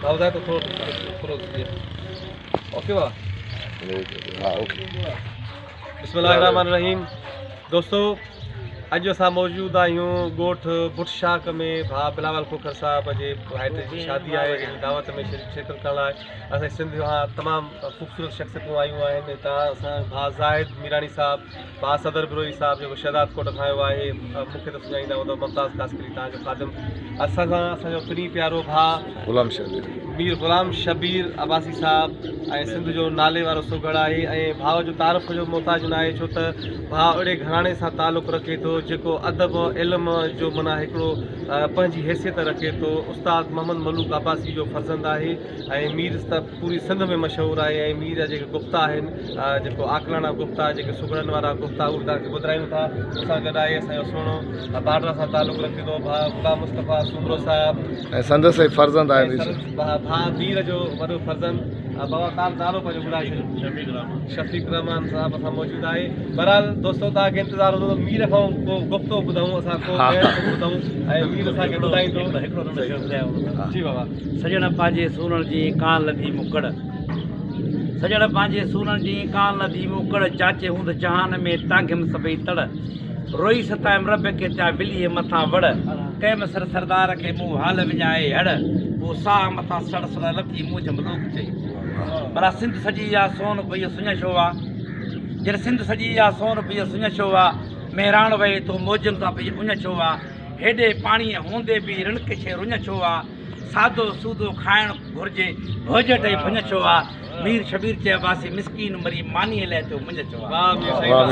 ڀائو زاهد ٿورو ٿورو اوڪي بابا. ها اوڪي. بسم الله الرحمن الرحيم. دوستو اڄ اسان موجود آهيون ڳوٺ ڀٽ شاخ ۾، ڀاء بلاول کوکر صاحب جي ڀائٽي جي شادي آهي، جنهن جي دعوت ۾ شرڪت ڪرڻ لاء اسان سنڌ کان تمام خوبصورت شخصيتون آيون آهن. هتان اسان ڀاء زاهد ميراڻي صاحب، ڀاء صدر بروهي صاحب جيڪو شهداد ڪوٽ کان آيو آهي، مون کي ته سڃاڻيندا هوندؤ، ممتاز خاصخيلي توهان جو خادم، اسان سان اسان جو پرين پيارو ڀاء غلام شبير، مير غلام شبير عباسي صاحب ۽ سنڌ جو نالي وارو سگهڙ آهي ۽ ڀاء جو تعارف جو محتاج نه آهي، ڇو ته ڀاء اهڙي گهراڻي سان تعلق رکي ٿو جيڪو ادب علم جو معنيٰ هڪڙو پنهنجي حيثيت رکي ٿو. استاد محمد ملوڪ عباسي جو فرزند آهي ۽ مير ته پوري سنڌ ۾ مشهور آهي ۽ مير جا جيڪي گفتا آهن، جيڪو عاقلاڻا گفتا، جيڪي سگهڙن وارا گفتا، اهي به توهان کي ٻڌرايون ٿا. ان سان گڏ آهي اسان جو سهڻو بارڊر سان تعلق رکي ٿو ڀاء غلام مصطفيٰ سومرو صاحب ۽ سندس ئي فرزند آهي مير. ڀاء مير جو وڏو فرزند. بابا توهان نالو پنهنجو ٻڌائي ڇڏيو. شفيق رحمان. شفيق رحمان صاحب اسان موجود آهي. بهرحال دوستو توهان کي انتظار هوندو ته مير کان ڪو گفتو ٻڌون، اسان ڪو بيت ٻڌون ۽ مير اسان کي ٻڌائيندو. هڪڙو ننڍو شعر ٻڌايان. جي بابا. سڄڻ پنهنجي سورڻ جي ڪان لڌي مون ڪڙ، سڄڻ پنهنجي سورڻ جي ڪان لڌي مون ڪڙ، چاچي هوند جهان ۾ تانگهيم سڀئي تڙ، روئي ستايم رب کي ٿيا وليء مٿان وڙ، ڪيم سر سردار کي مون حال وڃائي هڙ، هو ساهه مٿان سڙ سڙ لٿي مونجهه ملوڪ چئي. ڀلا سنڌ سڄي آ سون پئي سڃ ڇو آ، جڏهن سنڌ سڄي آ سون پئي سڃ ڇو آ، مهراڻ وهي ٿو موجن سان پئي اڃ ڇو آ، هيڏي پاڻيء هوندي به رڻڪ ڇي رڃ ڇو آ، سادو سودو کائڻ گهرجي ڀوڄٽ ۽ ڀڃ ڇو آ، مير شبير چئي عباسي مسڪين مري مانيء لئه ٿيو مڃ ڇو آ. واهه مير سائين واهه.